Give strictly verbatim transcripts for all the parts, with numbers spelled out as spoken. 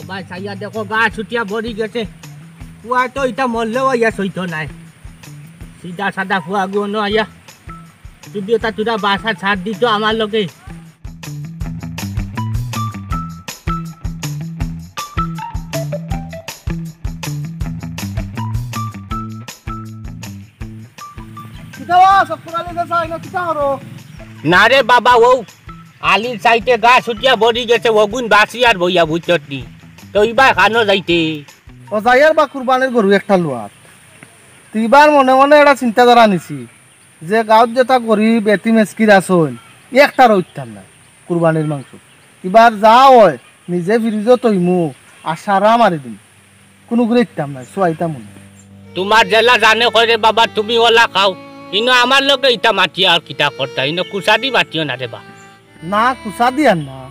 ভাই, চাইয়া দেখো, গা ছুটিয়া বড়ি গেছে। পুয়া তো ইটা মরলেও আইয়া সইতো নাই। সিধা সাদা পুয়া গুনো আইয়া। যদি এটা তোরা বাসা ছাড় দিত আমার লগে। কিতা বা, চক্কর আলী যে চাই না, কিতা করো? না রে বাবা, ও আলির সাইডে গা ছুটিয়া বড়ি গেছে, ওগুন বাসি আর বইয়া বুঝছত নি। তো ইবার খানো যাইতে। ও যাইয়ার বা কুরবানির গরু একটা লওয়াত। তো ইবার মনে মনে একটা চিন্তাধারা নিছি যে গাঁওত যেটা গরিব এতিম এসকির আছইন, একটারও উঠতাম না কুরবানির মাংস। ইবার যা হয়, নিজে ফ্রিজও তৈমু আর সারা মারি দিমু। কুনুগুরে ইতাম নায়, চুয়াইতাম না। তোমার যেলা জানে কয় রে বাবা, তুমি ওলা খাও। ইনো আমার লগে ইতা মাতিয়া আর কিতা করতা, ইনো কুসাদি মাতিও না রে বা। না, কুসাদি আর না।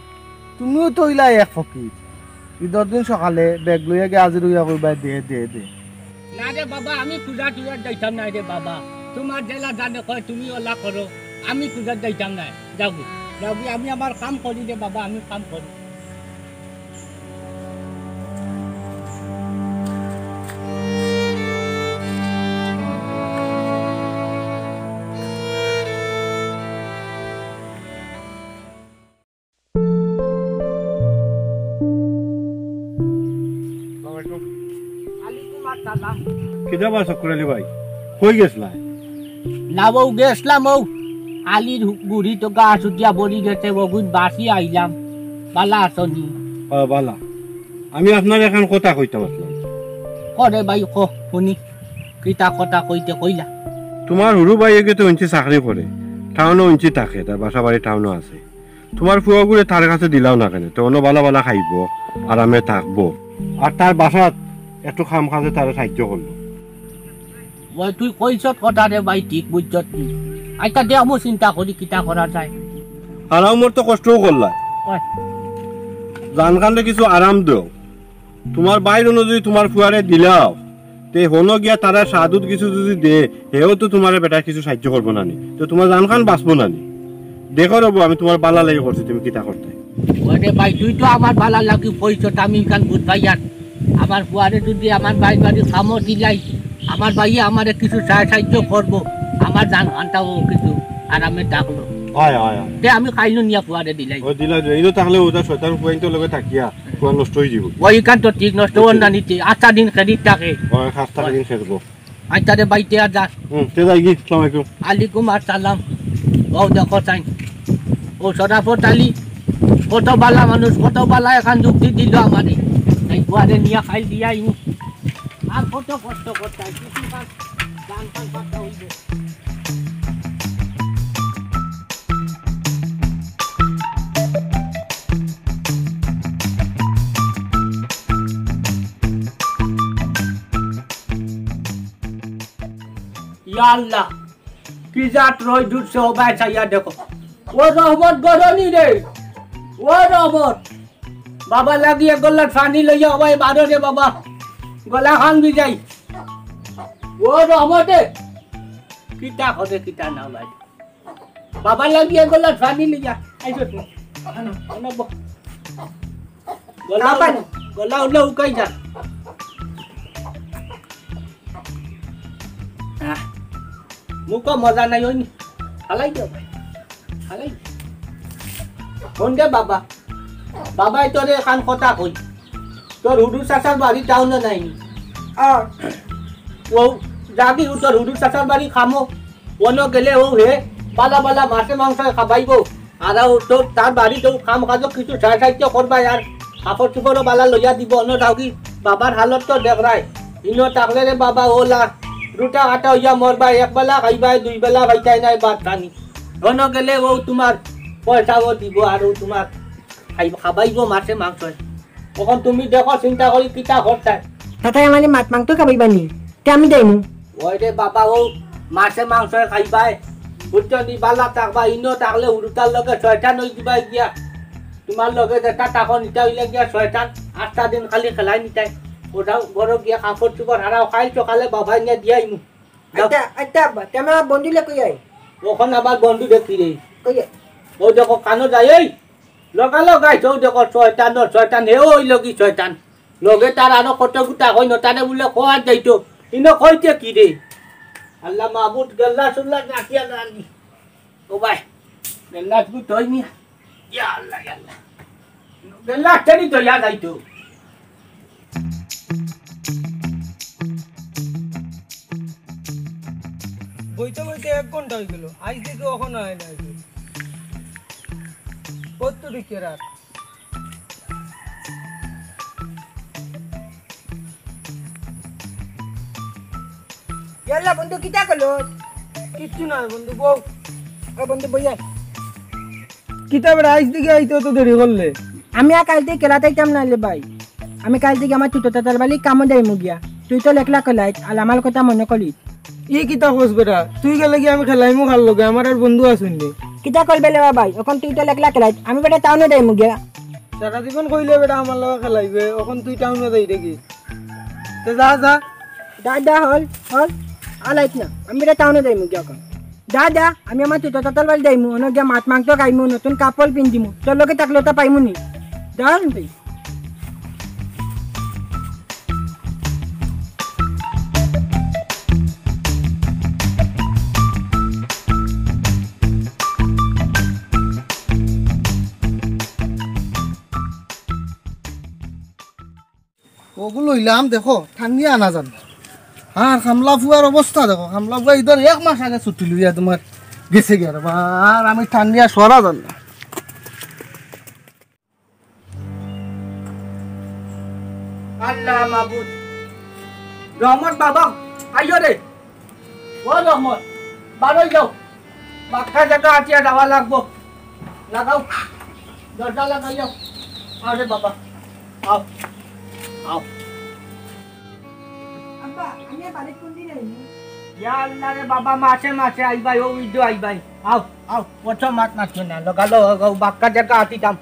তুমিও তো ইলা এক ফকির। ইদর দিন সকালে ব্যাগ লইয়া গিয়া হাজির অইয়া কইবায়, "দে, দে, দে।" না রে বাবা, আমি কুজা টুজাত যাইতাম নায় রে বাবা। তোমার যেলা জানে কয় তুমি ওলা করো, আমি কুজাত যাইতাম নায়। যাওগি, যাওগি, আমি আমার কাম করি রে বাবা, আমি কাম করি। ওয়ালাইকুম আসসালাম। কিতা বা চক্কর আলী ভাই, কই গেছলা? না বউ, গেছলাম ও আলির গুড়ি তো গা ছুটিয়া বড়ি গেছে, ওগুন বাসি আইলাম। বালা আছনি? ও বালা। আমি আপনার এখন কথা কইতাম আসলাম। করে ভাই, ক, শুনি। কিতা কথা কইতে কইলা? তোমার হুরু ভাই এগে তো উঞ্চি চাকরি করে, টাউনো উঞ্চি থাকে, তার বাসা বাড়ি টাউনো আছে। তোমার ফুয়াগুরে তার কাছে দিলাও না কেনে? তো অনো বালা বালা খাইবো, আরামে থাকবো। আর তার বাসাত একটু কাম কাজে তারে সাহায্য করলো। ওই তুই কইছত কথা রে ভাই, ঠিক বুঝছত নি। আচ্ছা দে, আমি চিন্তা করি কিতা করা যায়। আর আমার তো কষ্টও করলা। ওই। জানখানরে কিছু আরাম দেও। তোমার বাইর অনুযায়ী তোমার ফুয়ারে দিলাও, তে হনো গিয়া তারা সাধুত কিছু যদি দে, হেও তো তোমার বেটা কিছু সাহায্য করবো না নি, তো তোমার জানখান বাঁচবো না নি। দেখো রবো, আমি তোমার বালা লাগি করছি, তুমি কিতা করতে? ওরে ভাই, তুই তো আমার বালা লাগি কইছত, আমি ইখান বুঝবাই আর। আমার ফুয়ারে যদি আমার বাইর বাড়ি কামো দিলাই, আমার ভাইয়ে আমারে কিছু সাহা-, সাহায্য করবো, আমার জানখানটাও কিছু আরামে থাকলো। হয়, হয়, হয়। তে আমি খাইলো নিয়া ফুয়ারে দিলাই। ও দিলা, দিলা। ইনো থাকলে ওটা শয়তান ফুয়াইন তো লগে থাকিয়া, ফুয়া নষ্ট হয়ে যাবো। ওই ইখান তো ঠিক নষ্ট হন না নিতে, আচ্ছা দিন খেদিত থাকে। হয়, খাস থাকে দিন খেদবো। আচ্ছা রে ভাই, তে আর যা। হুম, তে যাই কি? আসসালামু আলাইকুম। আলাইকুম আসসালাম। ও দেখো চাই। ও শরাফত আলী, কত বালা মানুষ, কত বালা এখান যুক্তি দিল আমারে। তাই ফুয়ারে নিয়া খাইল দিয়া আইমু। আর কত কষ্ট করতে হয়, কিছু কাজ জান পান পাতা হইবে। ইয়া আল্লাহ, কি জাত রইদ উঠছে, ও ভাই চাইয়া দেখো। ও রহমত গরনি রে, ও রহমত। বাবা লাগি এক গল্লাত পানি লইয়া, ও ভাই বারো রে বাবা, গলা খান ভিজাই। ও রহমতে, কিতা হবে কিতা না ভাই। বাবা লাগি এক গল্লাত পানি লইয়া, আইছো তো। আনো, আনো ব-, গলা, বাবা। গলা উঠলে উকাই যা। আহ, মুখো মজা নাই, ওই নি। হালাই দে ভাই, হালাই দে। ফোন দে বাবা, বাবাই তোরে এখান কথা কই। তোর হুডু চাচার বাড়ি টাউনো নাই নি? আ। ও, যাবি ও তোর হুডু চাচার বাড়ি কামো। অনো গেলে ও হে, বালা বালা মাছে মাংস খাবাইবো। আর ও তো তার বাড়িত ও কাম কাজও কিছু সাহায্য করবায় আর কাপড় চোপড়ও বালা লইয়া দিবো। অনো যাওগি, বাবার হালত তো দেখরায়। ইনো থাকলে রে বাবা ওলা, রুটা আটা হইয়া মরবায়, এক বেলা খাইবায়, দুই বেলা খাইতায় নায় ভাত খানি। অনো গেলে ও তোমার পয়সাও দিবো আর ও তোমার খাই-, খাবাইবো মাছে মাংস। অখন তুমি দেখো চিন্তা করি কিতা করতায়। তাতাই আমারে মাছ মাংস খাবাইবা নি? তে আমি দেইমু। ওই রে বাবা, ও মাছে মাংস খাইবায়, বুঝছো নি? বালা থাকবা, ইনো থাকলে হুরুতার লগে শয়তান হই দিবা গিয়া। তোমার লগে যেটা তখন ইটা হইলে গিয়া শয়তান, আটটা দিন খালি খেলাই নিতায়। ওটাও ঘরো গিয়া কাপড় চোপড় হারাও, খাইল সকালে বাবাই নিয়ে দিয়াইমু। আচ্ছা, আচ্ছা আব্বা, তে আমার বন্ধু লে কই আই? অখন আবার বন্ধু দেখি রে। কই আই? ও দেখো কানো যায়, এই লগালগ আইছে, ও দেখো শয়তান, ও শয়তান, হে ওই লগি শয়তান। লগে তার আরো কত গুতা কইন, তারে বুলে কওয়া যাইতো। ইনো কইতে কি রে? আল্লাহ মাবুদ, গেল্লা শুনলা নাকিয়া নানি। ও ভাই, গেল্লা তুমি তই নিয়া। ইয়া আল্লাহ, ইয়া আল্লাহ। গেল্লা আটকানি তো ইয়া যাইতো। বইতে বইতে এক ঘন্টা অই গেল, আইজ দেখি অখনো আয় না। কত দিকে রাত। ইয়াল্লা বন্ধু, কিতা করলো? কিচ্ছু না বন্ধু, বউ। ও বন্ধু, বইয়া। কিতা বেটা, আইজ দিকে আইতে অত দেরি করলে? আমি আর কাইল থাকি খেলাত আইতাম না রে ভাই। আমি কাইল থাকি আমার ছোট তাতার বাড়ি কামো যাইমু গিয়া। তুই তো লেখলা খেলাইত, আর আমার কথা মনো করিস। ই কিতা কস বেটা? তুই গেলে কি আমি খেলাইমু কার লগে? আমার আর বন্ধু আছইন নি। কিতা করবে লেবা ভাই? অখন তুই তো লেখলা খেলাইত, আমি বেটা টাউনো যাইমু গিয়া। সারা জীবন কইলে বেটা আমার লগে খেলাইবে, অখন তুই টাউনো যাইরে কি? তে যা, যা। দা, দা, হল, হল। আলাইত না, আমি বেটা টাউনো যাইমু গিয়া অখন। দা, দা, আমি আমার ছোট তাতার বাড়ি যাইমু, অনো গিয়া মাছ মাংস খাইমু, নতুন কাপড় পিন্দিমু। তোর লগে থাকলে তা পাইমু নি। দা, হল তুই। ওগুলো অইলাম, দেখো, ঠান্ডিয়া আনা যান না। আর কামলা ফুয়ার অবস্থা দেখো, কামলা ফুয়া ইদর এক মাস আগে ছুটি লইয়া তোমার গেছে গিয়া রে বা, আর আমি ঠান্ডিয়া সরা যান না। আল্লাহ মাবুদ। রহমত বাবা, আইও রে। ও রহমত, বারই যাও। বাক্কা জাগা আটিয়া যাওয়া লাগবো। লাগাও। দরজা লাগাইও। আরে বাবা। আও। আও। আব্বা, আমি আর বাড়িত কোন দিন আইনি? ইয়া আল্লাহ রে বাবা, মাসে মাসে আইবাই, ও ইদো আইবাই। আও, আও, প্রথম মাত মাতিও না। লগালো, বাক্কা জাগা আটিতাম।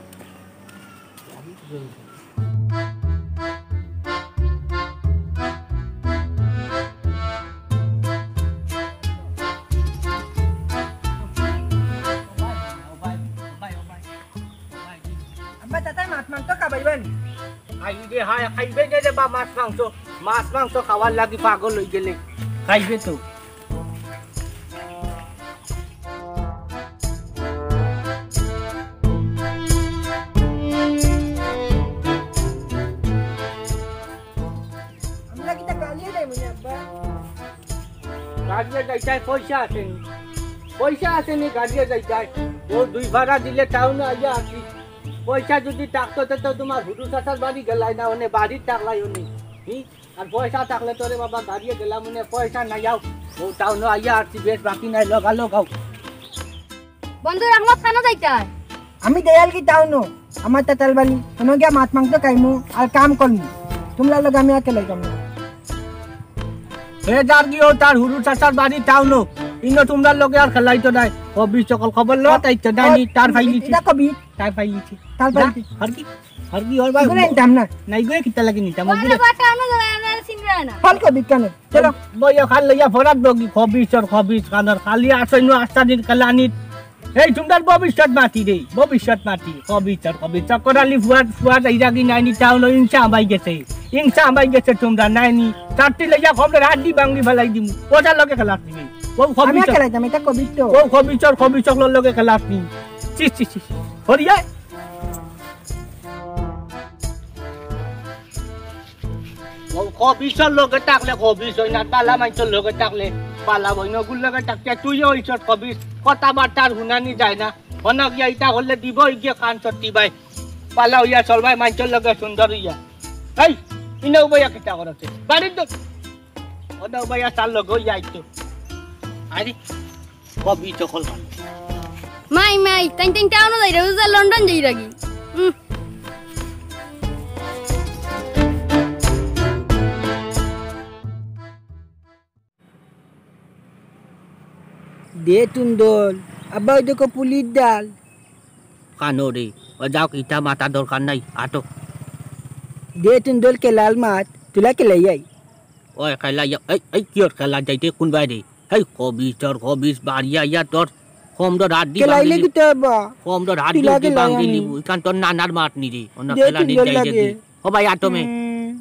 আব্বা, তাতায় মাছ মাংস খাবাইবা নি? খাই দে, হায়, খাইবে দে রে বা মাছ মাংস। মাছ মাংস খাওয়ার লাগি পাগল অই গেলে। খাইবে তো। আমরা কিতা গাড়িয়ে যাইমু নি, আব্বা? গাড়িয়ে যাইতায় পয়সা আছে নি? পয়সা আছে নি গাড়িয়ে যাইতায়? ও দুই ভাড়া দিলে টাউনো আইয়া আছি। পয়সা যদি থাকতো, তে তো তোমার হুরু চাচার বাড়ি গেলাই না, অনে বাড়িত থাকলাই অনে। হি? আর পয়সা থাকলে তো রে বাবা গাড়িয়ে গেলাম, অনে পয়সা নাই। আও, ও টাউনো আইয়া আছি, বেশ বাকি নাই, লগালগ আও। বন্ধু রহমত, কানো যাইতায়? আমি দেয়াল কি টাউনো, আমার তাতাল বালি, অনো গিয়া মাছ মাংস খাইমু আর কাম করমু। তুমরার লগে আমি আর খেলাইতাম না। হে যার গিয়ে তার হুরু চাচার বাড়ি টাউনো, ইনো তুমরার লগে আর খেলাইতো নায়। কবি সকল খবর লো, তাই তো জানি, তার ফাইলিছি। এটা কবি? তার ফাইলিছি। তার ফাইলিছি। হরকি? হরকি ওর ভাই? এগুলো নিতাম না। না, এগুলো কিতা লাগি নিতাম? ওরে ওগুলো বাটা, আমরা, আমরা চিনবে না। ফল কবি কেন? চলো। বই খাল লইয়া ফরাক বগি, খবিসর খবিস খানর, খালি আসইনু আস্তা দিন কালানিত। এই তুমরার ভবিষ্যৎ মাটি রে, ভবিষ্যৎ মাটি। খবিসর খবিস, চক্কর আলী ফুয়াদ, ফুয়াদ এই রাগি নাইনি, টাউনো ইনসা আমাই গেছে। ইনসা আমাই গেছে তুমরা নাইনি। চারটি লইয়া খবরে হাড্ডি ভাঙি ফালাই দিমু। ওটার লগে খেলাস নিবি। ও আমি খবিসর। খেলাইতাম, এটা কবিত্ব। ও খবিসর খবিস সকলর লগে খেলাস নি। ছি, ছি, ছি, ছি। হরিয়া। ও খবিসর লগে থাকলে খবিস অয় না, বালা মাইনষর লগে থাকলে বালা অয় না, ওগুর লগে থাকতে তুইও অইছস খবিস, কথাবার্তার হুনানি যায় না। অনো গিয়া ইতা করলে দিব ইগিয়ে কান চট্টি ভাই। বালা অইয়া চলবায় মাইনষর লগে সুন্দর অইয়া। এই, ইনো বইয়া কিতা করছে? বাড়ির তো। অনো বইয়া তার লগে অইয়া আইতো। আরে, কবি চকল ভালো। মাই, মাই, তাইন, তাইন টাউনো যাইরা, উজা লন্ডন যাইরা গি। উম। দে তুন্দল, আব্বা ওই দেখো পুলির ডাল। কানো রে, ও যাও, ইতা মাতা দরকার নাই, আটো। দে তুন্দল, খেলার মাত, তুলা খেলাই আই। ওই খেলা ইয়া, এই, এই, কিয়র খেলা যাইতে কোন বাইরে? এই খবিস, তোর খবিস, বাড়িয়া ইয়া তোর, কম তোর হাত দি খেলাইলে ভাঙি কি তো আব্বা? কম তোর হাত দি তুলা খেলাই ভাঙি আমি। লিবু, ইখান তোর নানার মাত নি রে, অন্য দে খেলা নি তুন্দল যাই লাগে। দেখি। ও ভাই, আটো মে। হুম।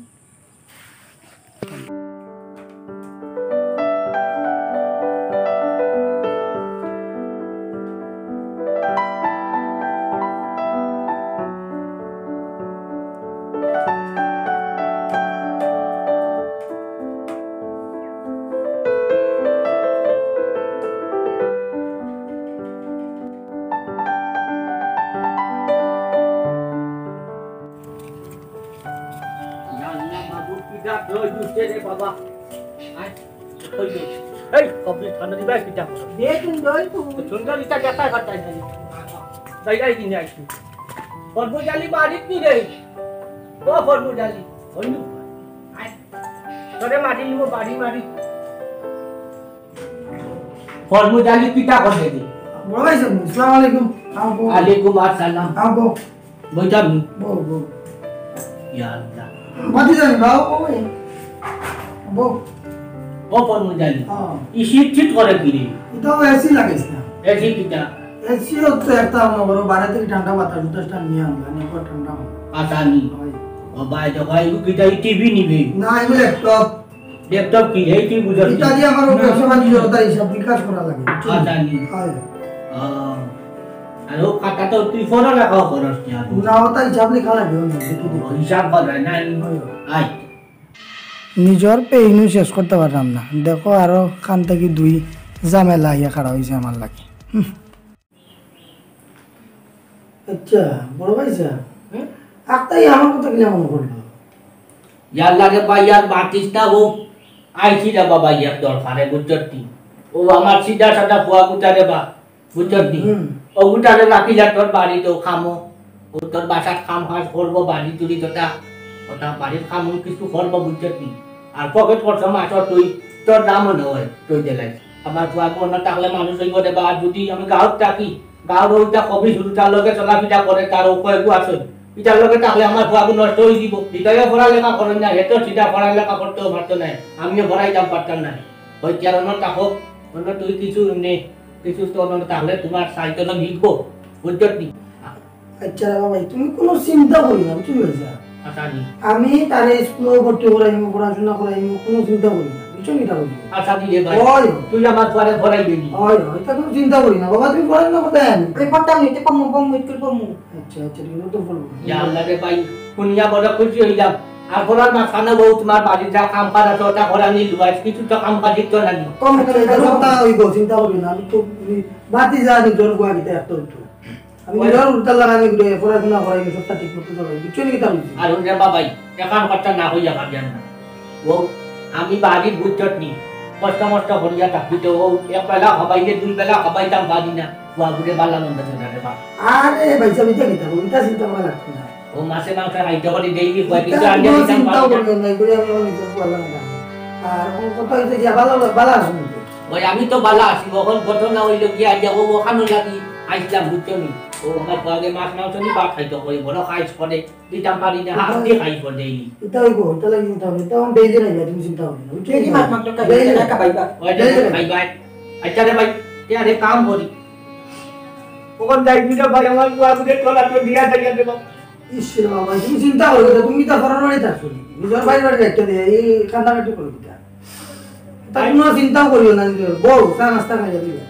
ওই দুষ্টে রে বাবা। আয়, ওই যে, এই, কবি, ঠান্ডা দিবা, কিতা করো? দে, তুমি দই তো। সুন্দর ইটা দেখায় কথা নাই। যাই, যাই, কিনে আইছি। ফরমুজ আলী বাড়িত নি রে? ও ফরমুজ আলী, হইল। আয়, তোরে মারি নিব, বাড়ি মারি। ফরমুজ আলী কিতা করে রে? বড় ভাই সাহেব, আসসালামু আলাইকুম। আও, বউ। আলাইকুম আসসালাম। আও, বউ। বইতাম নি? বউ, বউ। ইয়া আল্লাহ। বাতি যাবি, বাউ, বউ, এই। বউ। ও ফরমুজ আলী। হ্যাঁ। ই শীত শীত করে কি রে? ইটা তো এসি লাগাইস না। এসি কিতা? এসি তো একটা মনে করো, বাইরে থেকে ঠান্ডা বাতাস উতাসটা নিয়ে আনলাম, একবার ঠান্ডা হবে। আচ্ছা, নি। হয়। ও ভাই, তো ভাই, ও কিতা ই টিভি নিবি? না, এগুলো ল্যাপটপ। ল্যাপটপ কি? এই তুই বুঝাস ইটা না। দিয়ে আমার ব্যবসা বাণিজ্য ওটা হিসাব নিকাশ করা লাগে, বুঝছো? আচ্ছা, নি। হয়। আহ, আর ও খাতা তো তুই পড়ালেখাও করস নি আর। না, ওটা হিসাব লেখা লাগে, ওই দেখি দেখি। ও, হিসাব করা নাই। হয়। আয়। নিজর পেইনও শেষ করতে পারলাম না, দেখো আরো কান থাকি দুই ঝামেলা আইয়া খাড়া হইছে আমার লাগি। হুম। আচ্ছা, বড় ভাই সাহেব, হুম? আক্তাই আমার কথা কিলা মনে করলো? ইয়াল্লা রে ভাই, আর মাতিস না, ও আইছি রে বাবা, ইয়ার দরকারে, বুঝছত নি? ও আমার সিধা সাদা ফুয়া গুটা রে বা, বুঝছত নি? হুম। ও গুটারে রাখিলা তোর বাড়িত, ও খামো, ও তোর বাসাত কাম কাজ করবো, বাড়ি চুরি তোটা, ওটা বাড়ির কাম ও কিছু করবো, বুঝছত নি? আর পকেট খরচ মাসো তুই, তোর দাম মনে হয়, তুই দিলাই। আমার ফুয়া কোনো থাকলে মানুষ হইব রে বা, আর যদি আমি গাঁওত থাকি, গাঁওর ওইটা কবি শুরু, তার লগে চলাফিরা করে, তার ও কয়েকগু আছে। ইটার লগে থাকলে আমার ফুয়াগু নষ্ট হয়ে দিব। ইটাইও পড়ালেখা করেন না, এত সিধা পড়ালেখা করতেও পারতো না, আমিও পড়াইতাম পারতাম না। ওই চেয়ার অন্য থাকো, অন্য তুই কিছু নে, কিছু তো অন্য থাকলে তোমার সাইকেল লিখবো, বুঝছত নি? আচ্ছা রে বাবা, তুমি কোনো চিন্তা করি না, বুঝছো নি? আচ্ছা, নি। আমি তারে স্কুলে ভর্তি করাইমু, পড়াশোনা করাইমু, কোনো চিন্তা করি না, বুঝছো নি? তা বলি। আচ্ছা, নি রে ভাই, ওই। তুই আমার পরে পড়াই দিবি। ওই, ওই, তা কোনো চিন্তা করি না বাবা, তুমি পড়াশোনা করতে আনি। আমি পড়তাম নি, তে কমু, কমু, একটু কমু। আচ্ছা, আচ্ছা, ঠিক আছে, তো বলবো। ইয়া আল্লাহ রে ভাই, শুনিয়া বড় খুশি হইলাম। আর বলার মাঝখানে বউ তোমার বাড়ির যা কাম কাজ আছে, ওটা করা নিল, আজ কিছু তো কাম কাজ দিত না নি। কম আচ্ছা, করে এটা করো। সপ্তাহ হইব, চিন্তা করি না। আমি তো, আমি বাতি যা, আমি জোর গুয়া দিতে একটু একটু। আমি ওই। নিজের উল্টা লাগানি ঘুরে পড়াশোনা করাই, সবটা ঠিক মতো চলাই। বুঝছো নি কিতা বলছি? আর ওই রে বাবাই, এখান কথা না হইয়া পারিয়ার না। ও, আমি বাড়ির বুঝছত নি। কষ্ট মষ্ট করিয়া থাকি তো, ও এক বেলা খাবাইলে দুই বেলা খাবাইতাম পারি না। ও আগুরে বালা মন্দ চলে রে বাবা। আরে ভাই সাহেব, এটা কিতা বলবো? এটা চিন্তা করা লাগছে না। ও মাসে মাসে খাইতে পারি, ডেইলি কয়, কিন্তু এটা আনিয়া কোনো দিতাম চিন্তাও পারি না। করবেন না, এগুলো আমি আমার নিজের বললাম না। আর ও কথা হইছে কি, ভালো, ভালো আছেন তো? ওই আমি তো বালা আছি, অখন ঘটনা হইল কি, আজ ও ওখানো লাগি আইসলাম, বুঝছো নি? ও আমার বাগে মাছ মাংস নি ভাত খাইতে করি, বড় খাইস করে, দিতাম পারি না, হাত দিয়ে খাইস করে ডেইলি। এটা হইব, এটা লাগি চিন্তা হবে, এটা এখন ডেইলি নাই, তুমি চিন্তা হবে না, বুঝছো? ডেইলি মাছ মাংস খাই, ডেইলি। এটা খাবাইবা। ওই ডেইলি। খাইবাই। আচ্ছা রে ভাই, তে আরে কাম করি। ওখান যাই দিলে ভাই, আমার বাবুদের তোলা তো দিয়া যাই রে বাবা। ইস রে বাবা, তুমি চিন্তা করো না, তুমি তো ফরার বাড়ি থাকছো নি? নিজের বাড়ি বাড়ি রাখতে দে, এই কান্দাকাটি করো কিতা? তা কোনো চিন্তাও করিও না, নিজের বউ, চা নাস্তা খাইয়া দিবে।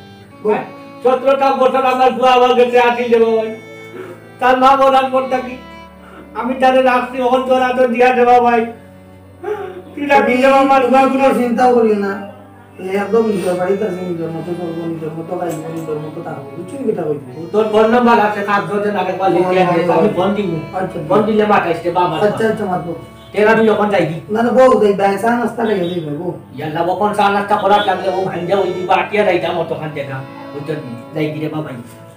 বউ। ভাই, সতেরোটা বছর আমার ফুয়া আমার গেছে আছি রে বাবা। তার মা বলার পর থাকি আমি তারে রাখছি, ওখান তোলা তো দিয়া দে বাবা। তুই রাখবি তুমি রে বাবা, আমার তুমি ফুয়া কোনো চিন্তাও করিও না। একদম নিজের বাড়িত আছে, নিজের মতো চলবো, নিজের মতো খাইবো, নিজের মতো থাকবো। বুঝছো নি কিতা কইছি? তোর ফোন নাম্বার আছে, কাজ ধরতে না, একবার লিখে দে, আমি ফোন দিব। আচ্ছা। ফোন দিলে মাতাইস রে বাবা। আচ্ছা, আচ্ছা, মাতবো। তেরা তুই যখন যাইবি। না, না, বউ, যাই, ভাই, চা নাস্তা খাইয়া যাই, ভাই, বউ। ইয়াল্লা, বখন চা নাস্তা করার লাগলে ও ভাঙ্গা ওই দিবা, আটিয়া যাইতাম অতখান দেখা। বুঝছো নি? যাই কি রে বাবা?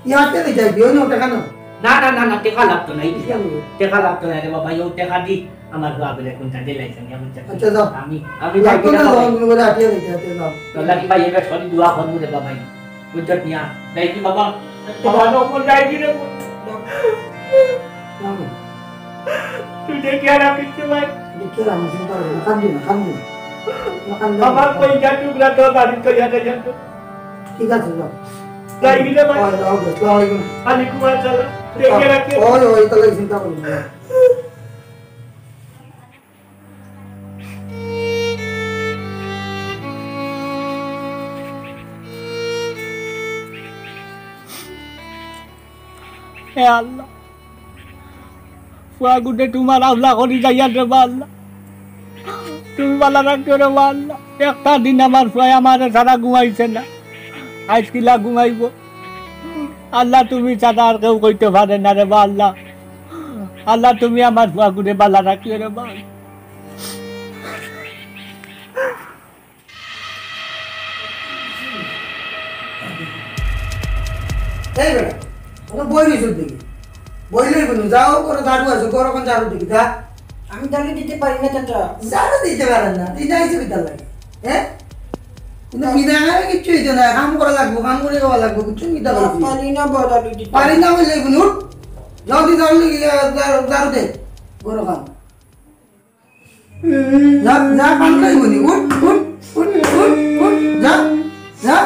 ইয়াতে যাই, যাই, ওই নো, টাকা না। না, না, না, না, টেকা লাগতো না, এই কিসের টেকা? টেকা লাগতো না রে বাবা, ও টেকা দি। আমার বাপরে কোনটা দিলাইছে, আমি বুঝতে আচ্ছা, যাও। আমি, আমি লাগতো যাইতে না, না যাও, বাবা। তুমি বলে আটিয়া দিতে, আটিয়া যাও। তো লাগি ভাই, এবার সরি দোয়া করবো রে বাবা। বুঝছত নি? যাই কি বাবা? বাবা, ও কোন যাই কি রে? যাও। তুই দেখি আর আমি কিচ্ছু ভাই। দেখি আর আমি চিন্তা করি না, কান্দি না, কান্দি না। না, কান্দি না। আমার কই যা টুকরা তো বাড়ি তো যা, যা, যা। ঠিক আছে, যাও। যাই কি রে ভাই? ওই, যাও, আসসালামু আলাইকুম। ওয়ালাইকুম আসসালাম। দেখি আর আমি ওই, ওই, তাহলে চিন্তা করি না। হে আল্লাহ, ফুয়া গুটে তোমার আওলা করি যাইয়ার রে বা আল্লাহ, তুমি বালা রাখিও রে বা আল্লাহ। একটা দিন আমার ফুয়ায় আমারে ছাড়া ঘুমাইছে না, আইজ কিলা ঘুমাইবো? আল্লাহ, তুমি ছাড়া আর কেউ কইতে পারে না রে বা আল্লাহ। আল্লাহ, তুমি আমার ফুয়া গুটে বালা রাখিও রে বা আল্লাহ। এই বেটা, অনো বই রইছস দেখি। বই লই বলু, যাও, ঘরো ঝাড়ু আছে, ঘরো অখন ঝাড়ু দেখি, যা। আমি ঝাড়ু দিতে পারি না, চাচা। ঝাড়ু দিতে পারেন না, তুই যাইছো কিতার লাগি? হ্যাঁ? কিন্তু বিনা কামে কিচ্ছু অইতো না, কাম করা লাগবো, কাম করি খাওয়া লাগবো, কিচ্ছু নিতে না, পারবি না। পারি না বা ঝাড়ু দিতে। পারি না বললে এখন উঠ। যাও, তুই ঝাড়ু দেখি, যা, যা, ঝাড়ু দে, ঘরো কাম। যা, যা, কাম নাই বলি। উঠ, উঠ, উঠ, উঠ, উঠ, যা, যা।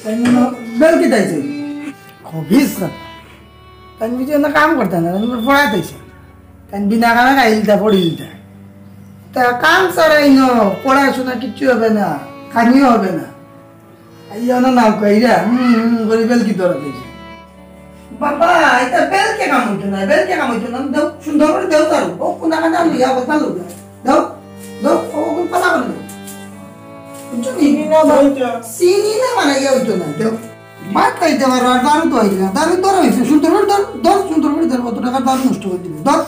তাই জন্য বেলকি তাইছে। খবিস না। তাই বুঝি না কাম করতে না, তাই পড়াতে আইছে। তাই বিনা কামে খাইলতা, পড়িলতা। তা কাম ছাড়াই ন, পড়াশোনা কিচ্ছু হবে না, কামিও হবে না। আইয়া না নাও কইরা, হুম, হুম, করে বেলকি ধরা দিছে। বাবা, এটা বেলকে কাম অইতো না, বেলকে কাম অইতো না। দাও, সুন্দর করে দাও তার। ও কোন কানে আলু ইয়া কথা লুকা। দাও, দাও, ও কোন পালা করে দাও। বুঝছো নি? চিনি না ভাই এটা। চিনি না মানে ইয়া অইতো না, দাও। ভাত খাইতে পারো, আর দারু তো অইছে না। দারু ধরা অইছে, সুন্দর করে ধর, ধর, সুন্দর করে ধর, কত টাকা দারু নষ্ট করে দিবে, ধর।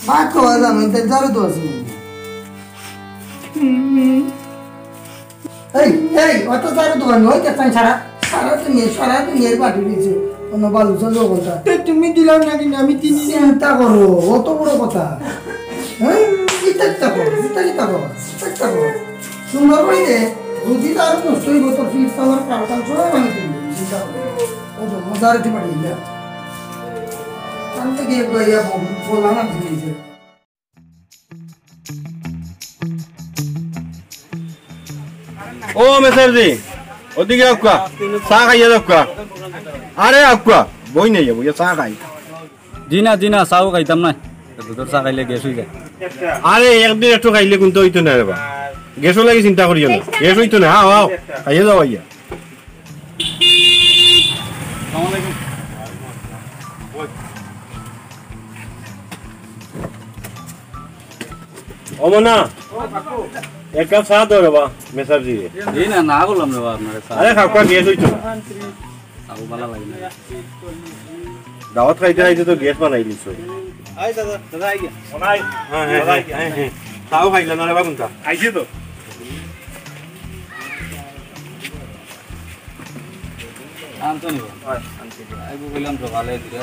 ভাত খাওয়া যাবে, এটা দারু তো আছে। এই, এই, অত দারু দোকান, ওই দেখছেন সারা, সারা তো নিয়ে, সারা তো নিয়ে বাটি দিয়েছে। অনো বালু চালু কথা। তো তুমি দিলাও না কিন্তু আমি চিনি না। চিন্তা করো, অত বড় কথা। হ্যাঁ? চিন্তা, চিন্তা করো, চিন্তা, চিন্তা করো, চিন্তা করো। সুন্দর করে দে, যদি দারু নষ্ট হইব, তোর ফিট পাওয়ার কারখানা সব ভাঙি দিবি, চিন্তা করো। ও তো মজার একটি বাড়ি, যা। আমি তো গিয়ে গিয়ে বললাম না, ঠিক আছে। ও মেসারজি, ওদিকে আউক্কা, চা খাইয়া যাউক্কা। আরে আউক্কা, বই নাই যাবো, চা খাই। জি না, জি না, চাও খাইতাম না। দুধর চা খাইলে গ্যাস হয়ে যায়। আরে একদিন একটু খাইলে কিন্তু হইতো না রে বা। গ্যাসও লাগি চিন্তা করিও না, গ্যাস হইতো না। আও, আও, খাইয়া যাও আইয়া। আসসালামু আলাইকুম। ও মনা, এক কাপ চা দাও রে বা, মেসারজি। জি না, না করলাম রে বা আপনারে চা। আরে খাউক্কা, গ্যাস হইতো না। খাবো ভালা লাগে না। দাওয়াত খাইতে খাইতে তো গ্যাস বানাই দিছো। আই দাদা, দাদা আই গিয়া। হ্যাঁ, হ্যাঁ, দাদা আই হ্যাঁ, গিয়া। হ্যাঁ, হ্যাঁ। চাও খাইলা না রে বা কোনটা? আইছে তো। আনতো নিব। হয়, আনছি। আইবো কইলাম তো ভালো দিলে।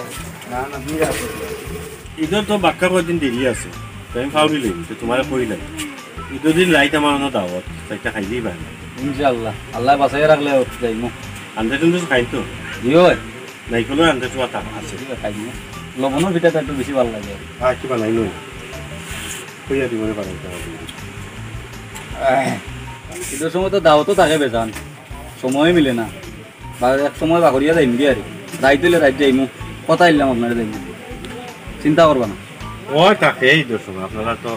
না, না, দিয়ে আসো। ইদর তো বাক্কা কয়দিন দেরি আছে। তো আমি ফাউরি লইনি, তো তোমার কই লাগে। ইদর দিন রাইত আমার অনো দাওয়াত, তো একটা খাইলেই পারে না। ইনশাআল্লাহ, আল্লাহ বাঁচাই রাখলে যাইমু। আন্দাজ আন্দাজ খাই তো। জি হয়। নাই কোনো আন্দাজ মাথা আছে। জি হয়, খাইমু। লবণর পিঠাটা একটু বেশি ভালো লাগে। আর কি বানাই নই? কইয়া দিব রে বানাই তো। ইদর সময় তো দাওয়াতও থাকে বেজান। সময় মিলে না। বা এক সময় বাগরিয়া যাইমু গিয়া আরি। রাইত অইলে রাইত যাইমু। কথা দিলাম আপনারে যাইমু। চিন্তা করবা না। ও থাকে এই দোষ, আপনারা তো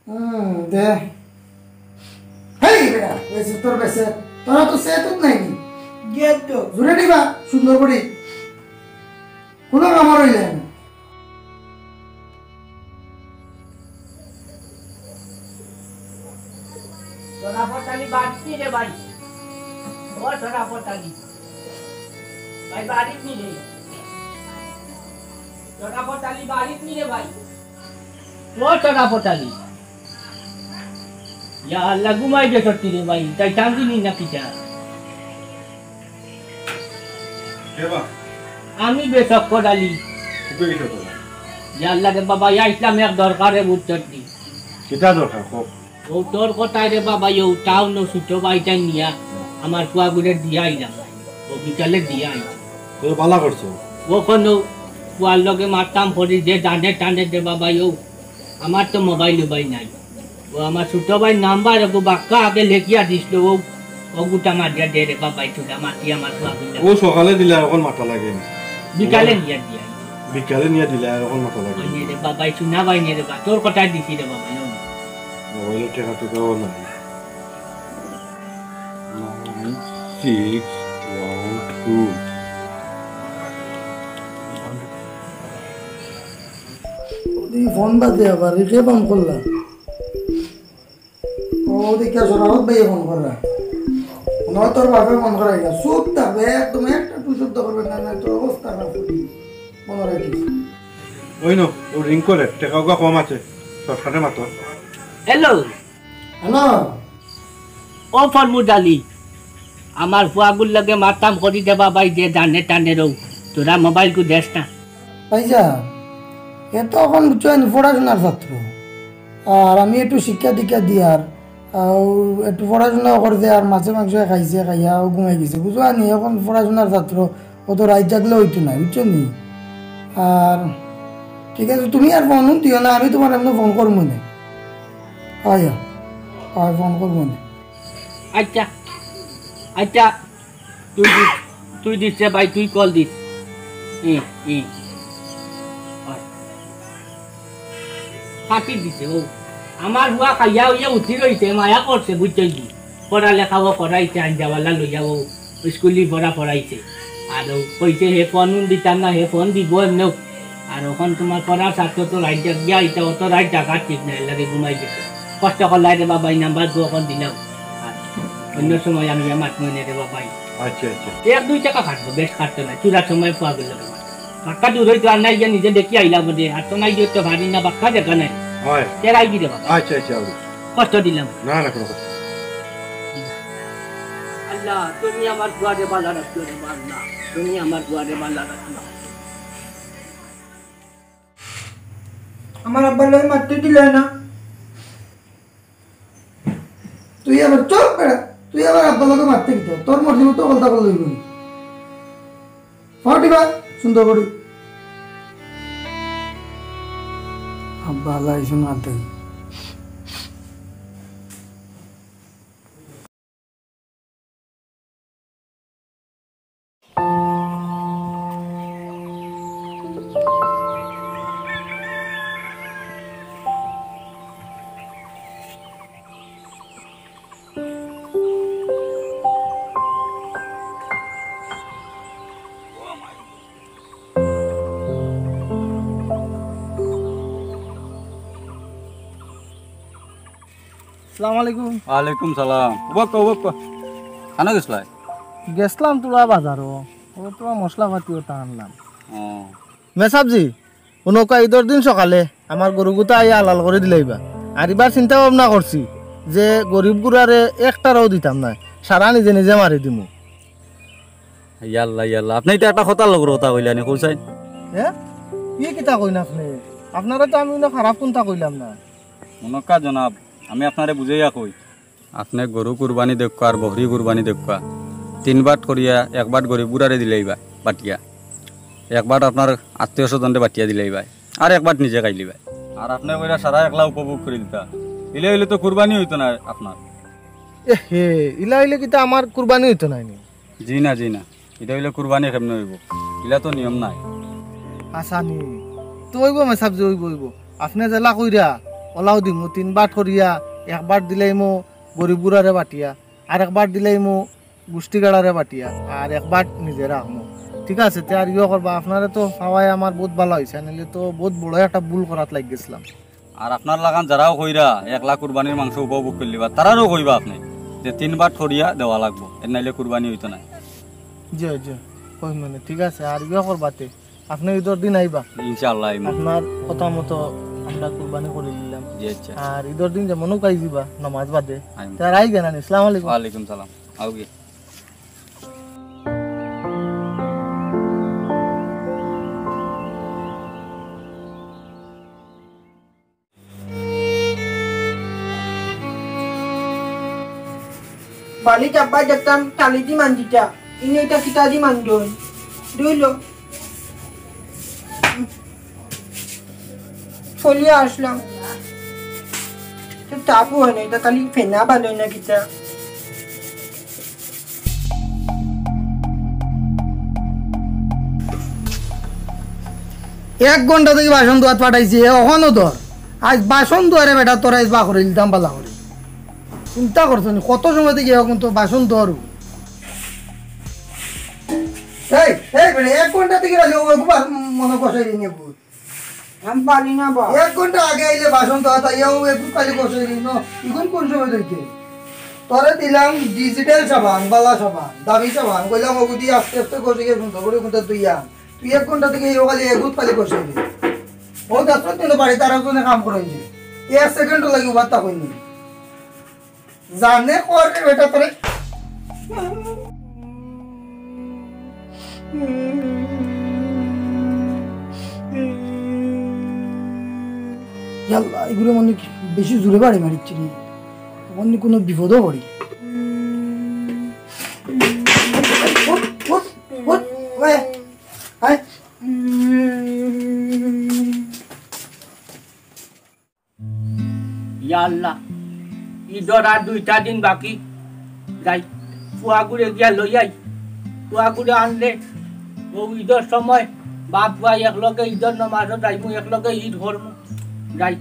হুম, দে। হেই বেটা, ওই যে তোর বেসে, তোরা তো সে তো নাই নি। গেট তো। জুরে দিবা, সুন্দর করি। কোনো কামড় হইলে না। সোনাপতালি বাড়িত নি রে ভাই? ও সোনাপতালি। ভাই বাড়িত নি রে? সোনাপতালি বাড়িত নি রে ভাই? ও সোনাপতালি। ইয়া আল্লাহ, ঘুমাই গেছত রে ভাই, তাই চান্দিনি না কিতা? কে বা? আমি বে শক্কর আলী। কিতা অইছে তোর? ইয়া আল্লাহ রে বাবা, ইয়া ইসলাম এক দরকারে বুঝছত নি। কিতা দরকার, কও? ও তোর কথায় রে বাবা, ইউ টাউন ও ছোট ভাইটা নিয়া আমার ফুয়াগুরে দিয়া আইলাম। ও বিকালে দিয়া আইলাম। তো ভালা করছো। ও কোনো ফুয়ার লগে মারতাম পড়ি যে জানে টানে রে বাবা, ইউ আমার তো মোবাইল উবাইল নাই। ও আমার ছোট ভাইর নাম্বার ওগু বাক্কা আগে লেখিয়া দিছিল, ও, ওগুটা মারিয়া দে রে বাবাই, তুই মাতি আমার ফুয়াগুরে। ও সকালে দিলে আর অখন মাতা লাগে নি। বিকালে নিয়া দিয়া। বিকালে নিয়া দিলে আর অখন মাতা লাগে নি। ওই নে রে বাবাই, শুনা ভাই নে রে বা, তোর কথা দিছি রে বাবাই, ও। মোবাইলে টেকা টেকাও নাই। Nine six one two। ওদিকে ফোন বাজে আবার, কে ফোন করলা? ও, ওদিকে শরাফত ভাইয়ে ফোন করলা। না, তোর বাপে ফোন করাইলা। চুপ থাকবে, একদম একটা টু শব্দ করবে না, না, তোর অবস্থা খারাপ করবি। মনে রাখিস। ওই নো, ও রিং করে, টেকা ওগা কম আছে, শর্টকাটে মাতো। হ্যালো। হ্যালো। ও ফরমুদ আলী, আমার ফুয়াগুর লগে মাততাম করি দেবা ভাই, যে জানে টানে রও, তোরা মোবাইলগু দেস না। ভাইজান, এ তো অখন বুঝছো নি পড়াশোনার ছাত্র, আর আমি একটু শিক্ষা দীক্ষা দিয়ার, আর একটু পড়াশোনা করছে, আর মাছে মাংস খাইছে, খাইয়া ও ঘুমাই গেছে, বুঝছো নি? অখন পড়াশোনার ছাত্র, অত রাইত জাগলে অইতো নায়, বুঝছো নি? আর ঠিক আছে, তুমি আর ফোন দিও না, আমি তুমার এমনে ফোন করমু নে। অয়, অয়, ফোন করমু নে। আচ্ছা, আচ্ছা, তুই দিস, তুই দিস রে ভাই, তুই কল দিস। ই, ই। অয়। ফাঁকি দিছে ও। আমার ফুয়া খাইয়া অইয়া উঠি রইছে, মায়া করছে, বুঝছইন নি? পড়ালেখাও করাইছে, আঞ্জাওয়ালা লইয়া ও স্কুলি পড়া পড়াইছে। আর ও কইছে হে ফোন দিতাম না, হে ফোন দিব এমনেও। আর অখন তুমার পড়ার ছাত্র তো রাইত জাগিয়া, ইতা অত রাইত জাগার ঠিক নাই, এর লাগি ঘুমাই গেছে। কষ্ট করলাই রে বাবা, ই নাম্বার তো অখন দিলাম। আর অন্য সময় আমি আর মাতমু নে রে বাবা। আচ্ছা, আচ্ছা। এক দুই টেকা কাটবো, বেশ কাটতো না, চুরার সময় ফুয়াগুর লগে মাত। বাক্কা দূর অইতো আর নাই গিয়া নিজে দেখি আইলাম রে, আর তো নাই গিয়া তো পারি না, বাক্কা জাগা নাই। অয়। তেরাই কি রে বাবা? আচ্ছা, আচ্ছা, অয়। কষ্ট দিলাম। না, না, কোনো কষ্ট নেই। আল্লাহ, তুমি আমার ফুয়ারে বালা রাখিও রে বা আল্লাহ, তুমি আমার ফুয়ারে বালা রাখিও। আমার আব্বার লগে মাততে দিলে না। তুই আবার চুপ বেটা, তুই আবার আব্বার লগে মাততে কিতা? তোর মর্জি মতো কথা বললে অইবো নি। ফাটিবা, সুন্দর করি। আব্বা আল্লাহ আইসুন মাততে। আসসালামু আলাইকুম। ওয়ালাইকুম সালাম। উবাক্কা, উবাক্কা। কানো গেছলায়? গেছলাম তুলা বাজারো। ও তুলা মশলাপাতি অতা আনলাম। ও। মেসাবজি, অনকা ইদর দিন সকালে আমার গরুগুতা আইয়া হালাল করি দিলাইবা। আর ইবার চিন্তা ভাবনা করছি যে গরিব গুরারে একটারেও দিতাম নায়, সারা নিজে নিজে মারি দিমু। ইয়াল্লা, ইয়াল্লা, আপনে ইতা একটা কথার লগর কথা কইলা নি, কইছাইন? এ? ই কিতা কইন আপনে? আপনারে তো আমি অনো খারাপ কুন্তা কইলাম না। অনকা জনাব, আমি আপনারে বুঝাইয়া কই, আপনে গরু কুরবানি দেউক্কা আর বকরি কুরবানি দেউক্কা, তিন বাট করিয়া এক বাট গরিব গুরারে দিলাইবা বাটিয়া, এক বাট আপনার আত্মীয় স্বজনরে বাটিয়া দিলাইবা, আর এক বাট নিজে খাইলিবা। আর আপনে কইরা সারা একলা উপভোগ করি দিতা, ইলা অইলে তো কুরবানি অইতো নায় আপনার। এ হে, ইলা অইলে কিতা আমার কুরবানি অইতো নায় নি? জি না, জি না, ইটা অইলে কুরবানি কেমনে অইবো? ইলা তো নিয়ম নায়। আচ্ছা নি, তো অইবো মেসাবজি, অইবো, অইবো। আপনে যেলা কইরা, অলাউ দিমু, তিন বাট করিয়া, এক বাট দিলাইমু গরিব গুরারে বাটিয়া, আর এক বাট দিলাইমু গুষ্টিগাড়ারে বাটিয়া, আর এক বাট নিজে রাখমু। ঠিক আছে, তে আর ইয়ো করবা, আপনারে তো পাওয়ায় আমার বউত ভালা অইছে, নাইলে তো বউত বড় একটা ভুল করাত লাগি গেছলাম। আর আপনার লাখান যারাও কইরা একলা কুরবানির মাংস উপভোগ করিলিবা, তারারেও কইবা আপনে যে তিন বাট করিয়া দেওয়া লাগবো, এর নাইলে কুরবানি অইতো নায়। জি, জি, কইমু নে, ঠিক আছে, আর ইয়ো করবা তে। আপনে ইদর দিন আইবা। ইনশাআল্লাহ আইমু। আপনার কথা মতো আমরা কুরবানি করি দিলাম। জি, আচ্ছা। আর ইদর দিন যেমন হোক আইযিবা, নামাজ বাদে। আইমু। তে আর আইগি না নি? আসসালামু আলাইকুম। ওয়ালাইকুম সালাম। আউগি। বালিত আব্বা দেখতাম টালি দি মাঞ্জিতা, ইনো ইটা কিতা দি মাঞ্জন? ধুইলো। চলিয়া আসলাম। তো তাপও হয় না, ইটা খালি ফেনা ভালো না কিতা? এক ঘন্টা থাকি বাসন ধোয়াত পাঠাইছি, এ অখনো ধর। আইজ বাসন ধোয়ারে বেটা, তোরে আইজ বার করি দিতাম ভালা করি। চিন্তা করছো নি, কত সময় থাকি এখন তো বাসন ধোয়ারু। এই, এই বেটা, এক ঘন্টা থাকি রাখলে ও একবার মনে কষাই নিয়ে বল। আমি পারি না বা। এক ঘন্টা আগে আইলে বাসন তো হাতা ইয়াও একটু খালি কষে দিন, ন? এখন কোন সময় ধরতে? তোরে দিলাম ডিজিটাল সাবান, বালা সাবান, দামি সাবান, কইলাম ওগুদি আস্তে আস্তে কষে গিয়ে সুন্দর করে কোনটা তুই আন। তুই এক ঘন্টা থাকি ইয়ো খালি এগুত খালি কষে দিন। ও দশ মিনিট বাড়ি তারা জন্য কাম করে দিন। এক সেকেন্ড লাগি উবার তা হয়নি। জানে কর রে বেটা তোরে। ইয়াল্লা, এগুলো মানে কি বেশি জোরে বাড়ি মারিচ্ছে রে? মানে কোনো বিপদও পড়ি। উঠ, উঠ, উঠ, ওয়ে, আয়। ইয়া আল্লাহ, ইদর আর দুইটা দিন বাকি। যাই, ফুয়াগুরে গিয়া লই আই। ফুয়াগুরে আনলে, ও ইদর সময় বাপ ফুয়া একলগে ইদর নমাজও যাইমু, একলগে ইদ করমু। যাই,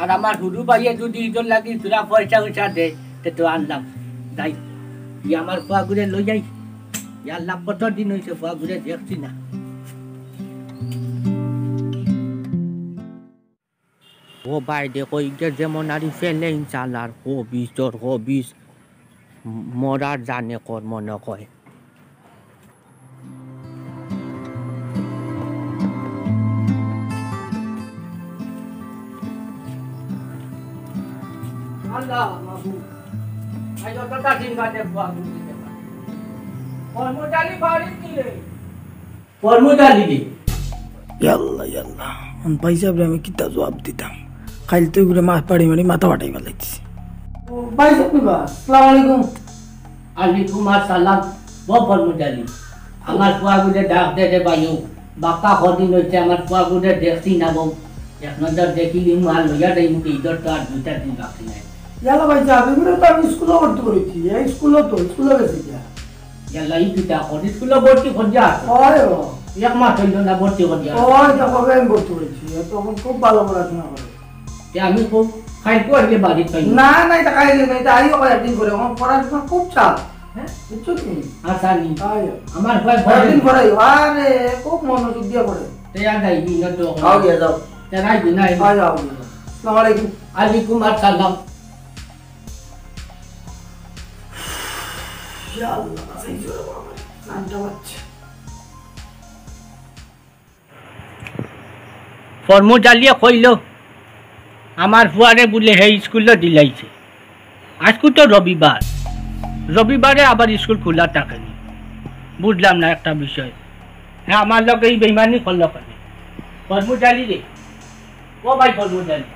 আর আমার হুরু ভাইয়ে যদি ইদর লাগি তোরা পয়সা উইসা দে, তে তো আনলাম। যাই, ই আমার ফুয়াগুরে লই আই। ইয়া আল্লাহ, কত দিন অইছে ফুয়াগুরে দেখছি না। ও ভাই, দেখো, ইগে যেমন আরি ফেলেইন চালার, হবিস তোর হবিস, মরার জানে কর মনে কয়। আল্লাহ মাবুদ, আজ অতটা দিন বাদে ফুয়া বুঝতে পারে। কর্মচারী বাড়ি কি রে? কর্মচারী রে। ইয়াল্লা, ইয়াল্লা। অন ভাইসাবরে আমি কিতা জবাব দিতাম? খাইল তো এগুলো মা-, বাড়ি মারি মাথা ফাটাই ফেলাইছি। ও, ভাইসাব নি বা? আসসালামু আলাইকুম। আলাইকুম আসসালাম। বউ কর্মচারী। আমার ফুয়াগুরে ডাক দে রে ভাইও। বাক্কা কদিন অইছে আমার ফুয়াগুরে দেখছি না বউ। এক নজর দেখিলিমু আর লইয়া যাইমু কি, ইদর তো আর দুইটা দিন বাকি নাই। ইয়াল্লা ভাইসাব, এগুলো তো আমি স্কুলো ভর্তি করেছি। এই স্কুলো তো, স্কুলো গেছে গিয়া। ইয়াল্লা, ই কিতা কর, স্কুলো ভর্তি করিয়া আছে। ওই ও। এক মাস অইল না ভর্তি করিয়া। ওই তো কবে আমি ভর্তি করেছি, এ তো এখন খুব ভালো পড়াশোনা করে। তে আমি খুব খাইতে আজকে বাড়িত পাই। না, না, এটা খাইলে না, এটা আইও কয়েকদিন করে, আমার পড়াশোনা খুব চাপ। হ্যাঁ? বুঝছো তুমি? আচ্ছা, নি। আইও। আমার ভাই কয়েকদিন পরে, আরে, খুব মনোযোগ দিয়ে পড়ে। তে আর যাইবি না তো। আও গিয়া যাও। তে যাইবি না, আইবি। আইও, আও গিয়া যাও। আসসালামু আলাইকুম। আলাইকুম আসসালাম। ইয়া আল্লাহ, সেই জোরে বাবা, কানটা বাজছে। ফরমু জালিয়ে কইল, আমার ফুয়ারে বুলে হে স্কুলো দিলাইছে। আজকু তো রবিবার, রবিবারে আবার স্কুল খোলা থাকে নি। বুঝলাম না একটা বিষয়। হ্যাঁ, আমার লগে ই বেইমানি করল কেনে? ফরমু জালি রে, ও ভাই ফরমু জালি।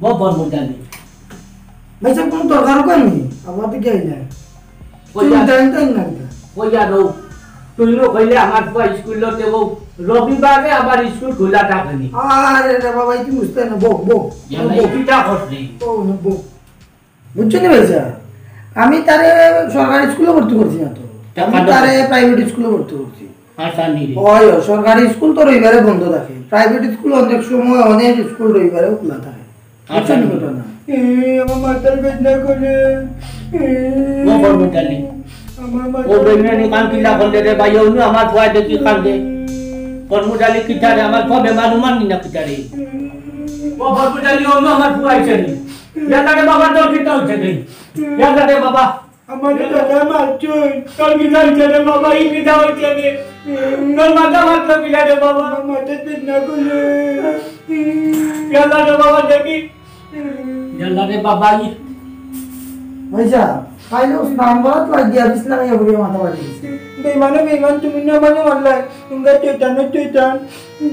বউ কর্মচারী। ভাইসাব, কোনো দরকার করেনি, আবার তো গেই না। কইয়া, চিন্তা, চিন্তা না এটা। কইয়া রও, তুই নো কইলে আমার ফুয়া স্কুল লতে বউ, রবিবারে আবার স্কুল খোলা থাকে নি। আরে রে বাবা, তুমি বুঝতে না, বউ, বউ, ইয়া বউ, না, বউ। ইটা করছে। বউ, বউ। বুঝছো নি ভাইসাব? আমি তারে সরকারি স্কুলো ভর্তি করছি না তো। তা আমি কাজে তারে প্রাইভেট স্কুলো ভর্তি করছি। আচ্ছা, নি রে। ওই, ওই, সরকারি স্কুল তো রবিবারে বন্ধ থাকে, প্রাইভেট স্কুল অনেক সময়, অনেক স্কুল রবিবারেও খোলা থাকে। আচ্ছা, বুঝছো নি নি। ঘটনা? এ, আমার মাথার বেদনা করে। এ, ও কর্মচারী। আমার ও মাথার বেদনা নি কান কিলা করলে রে ভাই, অনু আমার ফুয়া দেখি কান্দে। কর্মচারী কিতা রে, আমার ফুয়া বেমার উমার নি না কিতা রে? ও কর্মচারী, অনু আমার ফুয়া আইছে নি? ইয়াল্লা রে বাবা, তোর কিতা হইছে রে? ইয়াল্লা রে বাবা। আমারে দাদা মারছইন। তোর কিতা হইছে রে বাবা? ই কিতা হইছে রে? তোর মাথা মারলো কিলা রে বাবা? আমার মাথা বেদনা করে। ইয়াল্লা রে বাবা, দেখি। ইয়াল্লা রে বাবা, ই। ভাইসাব, কাইলে স্নান করাত লাগিয়া বিছনা খাইয়া পড়িয়া মাথা ফাটি গেছে। বেইমানে বেইমান, তুমি না মানে মারলাই। তোমরা শয়তান, শয়তান।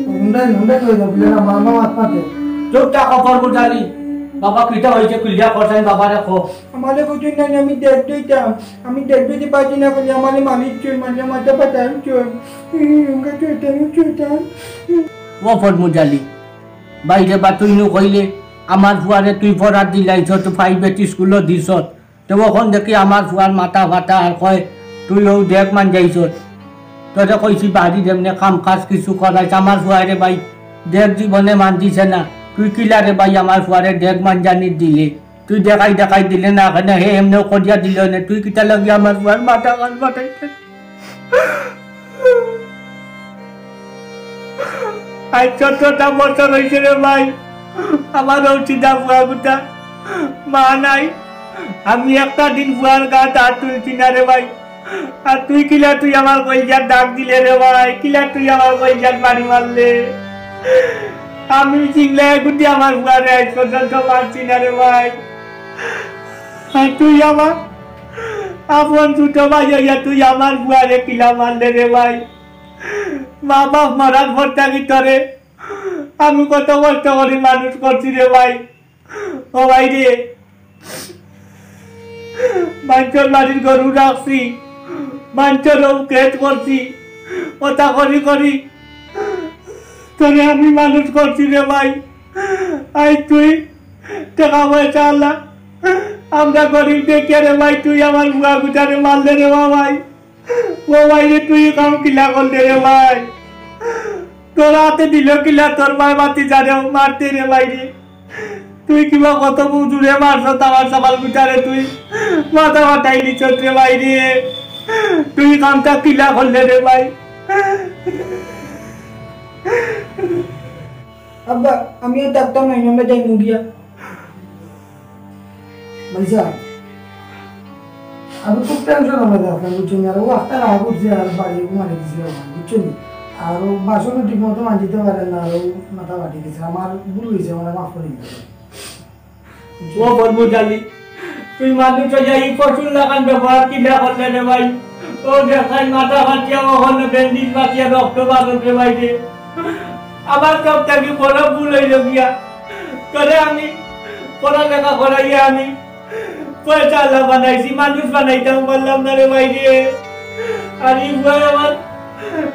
হুন্ডাই, হুন্ডাই কই যাবি? না, মামা মাত মাতে। চুপ থাকো, কর্মচারী। বাবা, কিতা হইছে? খুলিয়া কর, আমি বাবারে কো। আমারে বুঝুন না, আমি দেখ দইতাম। আমি দেখ দইতে পারছি না বলে আমারে মালিক চুই, মারলে মাথা ফাটাই চুই। হুম, হুম, চুইতাম, চুইতাম। ও ফরমুজালি, বাইরে বা তুই নু কইলে, আমার ফুয়ারে তুই পড়াত দিলাইছ, তো প্রাইভেট স্কুলো দিছ। তে অখন দেখি আমার ফুয়ার মাথা ফাটা আর কয়, তুই অউ ডেগ মাঞ্জাইছস। তোরে কইছি বাড়িত এমনে কাম কাজ কিছু করাইছ, আমার ফুয়ারে ভাই ডেগ জীবনে মাঞ্জিছে না। তুই কিলা রে ভাই আমার ফুয়ারে ডেগ মাঞ্জানি দিলে? তুই দেখাই দেখাই দিলে না কেনে, হে এমনেউ করিয়া দিল নে। তুই কিতা লাগি আমার ফুয়ার মাথা কান ফাটাইছস? আজ সতেরোটা বছর হইছে রে ভাই, আমার অউ চিন্তা ফুয়া গুতা মা নাই। আমি একটা দিন ফুয়ার গাত হাত তুলছি না রে ভাই। আর তুই কিলা তুই আমার কইজাত ডাক দিলে রে ভাই, কিলা তুই আমার কইজাত বাড়ি মারলে? আমি চিল্লায় গুটি আমার ফুয়ারে আজ পর্যন্ত মারছি না রে ভাই। আর তুই আমার আপন ছোট ভাই অইয়া তুই আমার ফুয়ারে কিলা মারলে রে ভাই? মা বাপ মারার পর থাকি তোরে আমি কত কষ্ট করি মানুষ করছি রে ভাই। ও ভাই রে, মানষর বাড়ির গরু রাখছি, মানষর খেত করছি, ওটা করি করি তোরে আমি মানুষ করছি রে ভাই। আই তুই টেকা পয়সা আল্লাহ, আমরা গরিব দেখিয়া রে ভাই, তুই আমার ফুয়া গুটারে মারলে রে বা ভাই। ও ভাই রে, তুই কাম কিলা করলে রে ভাই? তোর হাতে দিল কিলা তোর ভাই ভাতিজারে মারতে রে ভাই রে? তুই কিবা কত জোরে মারছস আমার সাবাল গুটারে, তুই মাথা ফাটাই দিছস রে ভাই রে। তুই কামটা কিলা করলে রে ভাই? আব্বা, আমি আর থাকতাম না, আমরা যাই মুগিয়া। ভাইসাব, আমি খুব টেনশন অইয়া যাইরাম, বুঝছো নি? আর ও একটা রাগ উঠছে, আর বাড়ি মারি দিছে, বুঝছো নি? আর ও বাসনও ঠিক মতো মাজিতে পারে না, আর ও মাথা ফাটি গেছে। আমার ভুল অইছে, আমারে মাফ করি দিও। ও বলবো জানি, তুই মানুষ অইয়া ই পশুর লাখান ব্যবহার কিলা করলে রে ভাই? ও দেখাই মাথা ফাটিয়া, ও হলো ব্যান্ডেজ ফাটিয়া, রক্ত বারর রে ভাই রে। আমার সব থাকি বড় ভুল অইল গিয়া, তোরে আমি পড়ালেখা করাইয়া আমি পয়সা আলা বানাইছি, মানুষ বানাইতাম পারলাম না রে ভাই রে। আর ই ভাই আমার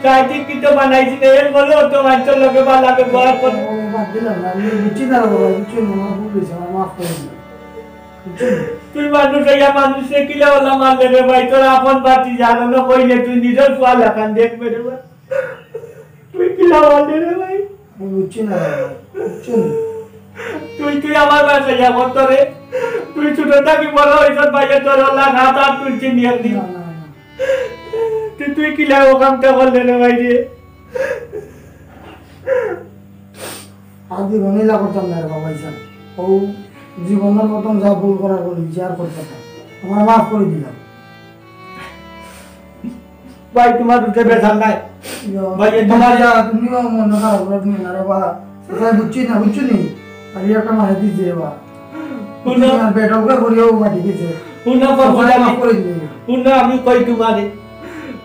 সাহিত্যিক কিন্তু বানাইছি না, এর বলে অত মানষর লগে বালা ব্যবহার করে। ও বাদ দিলাম না, আমি বুঝছি না রে বাবা, বুঝছি না, আমার ভুল অইছে, আমার মাফ করে দিও। বুঝছো নি? তুই মানুষ অইয়া মানুষরে কিলা ওলা মারলে রে ভাই, তোর আপন ভাতিজা, আর অন্য কইলে তুই নিজর ফুয়া লাখান দেখবে রে ভাই। তুই কিলা মারলে রে ভাই? আমি বুঝছি না রে ভাই, বুঝছো নি? তুই, তুই আমার বাসায় যা বলতো রে। তুই ছোট থাকি বড় অইছস ভাই, তোর ওলা হাত আর তুলছি নি একদিন। না, না, না। তুই, তুই কিলা ও কামটা করলে রে ভাই রে? আর জীবনে ইলা করতাম না রে বাবা, ইসা। ও জীবনের প্রথম যা ভুল করার বলি, যে আর করতাম না। তোমার মাফ করে দিলাম। ভাই, তোমার উঠে বেজার নাই। ইয়ো, ভাই, এ তোমার যা, তুমিও মন খারাপ করো, তুমি না রে বাবা। সেটা বুঝছি না, বুঝছো নি? আর এই একটা মারা দিছে রে বাবা। হুনো। তুমি আর বেটা ওকে করিও মাটি দিছে। হুনো, সবাই বাবা, মাফ করে দিলাম। হুনো, আমি কই তোমারে,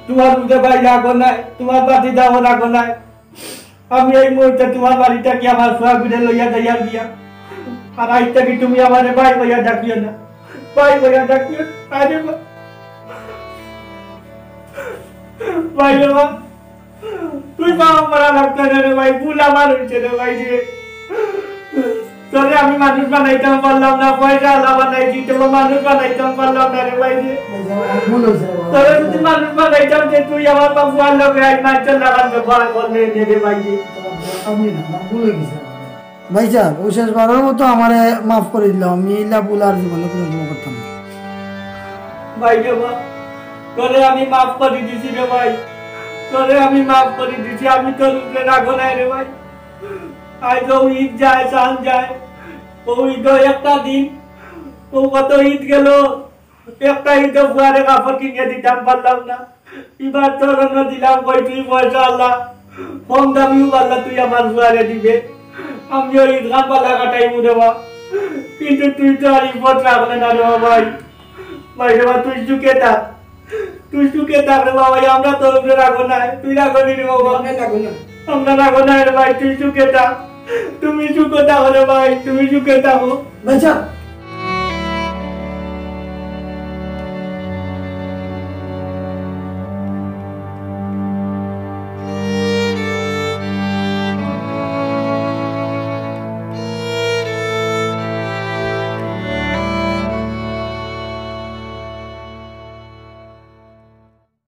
তোমার উঠে ভাই রাখো নাই, তোমার বাতি দাও রাখো নাই। আমি এই মুহূর্তে তোমার বাড়ি থাকি আমার ফুয়া গুরে লইয়া যাইয়ার গিয়া। আর আইজ থাকি তুমি আমারে ভাই কইয়া ডাকিও না, ভাই কইয়া ডাকিও না। আরে বা-, ভাই রে বা, তুই বাবা মারা লাগতে রে ভাই, ভুল আমার অইছে রে ভাই রে। তোরে আমি মানুষ বানাইতাম পারলাম না, পয়সা আলা বানাইছি, তোরে মানুষ বানাইতাম পারলাম না রে ভাই রে। এই যে আমার ভুল অইছে রে বাবা। তোরে যদি মানুষ বানাইতাম, যে তুই আমার বাবু আর লগে আই মানষর লাখান ব্যবহার করলে নে রে ভাই রে। আমি না, আমার ভুল অই গেছে। ভাইসাব, অউ শেষবারর মতো আমারে মাফ করি দিলাও, আমি ইলা ভুল আর জীবনে কুনু সময় করতাম না। ভাই রে বা, তোরে আমি মাফ করি দিছি রে ভাই, তোরে আমি মাফ করি দিছি, আমি তোর উপরে রাখো নাই রে ভাই। আইজ অউ ইদ যায়, চান যায়, অউ ইদো একটা দিন, অউ কত ইদ গেল, একটা ইদো ফুয়ারে কাপড় কিনিয়া দিতাম পারলাম না। ইবার তোর অনো দিলাম কই তুই পয়সা আলা, কম দামিও পারলা তুই আমার ফুয়ারে দিবে। আমিও ইদ খান বালা কাটাইমু রে বা, কিন্তু তুই তো আর ইপত রাখলে না রে বা ভাই। ভাই রে বা, তুই সুখে থাক। তুই সুখে থাক রে বাবা, আমরা তোর উপরে রাখো নাই, তুই রাখো নি রে বাবা। আমরা রাখো না। আমরা রাখো নাই রে ভাই, তুই সুখে থাক। তুমি সুখে থাকো রে ভাই, তুমি সুখে থাকো। ভাইসাব,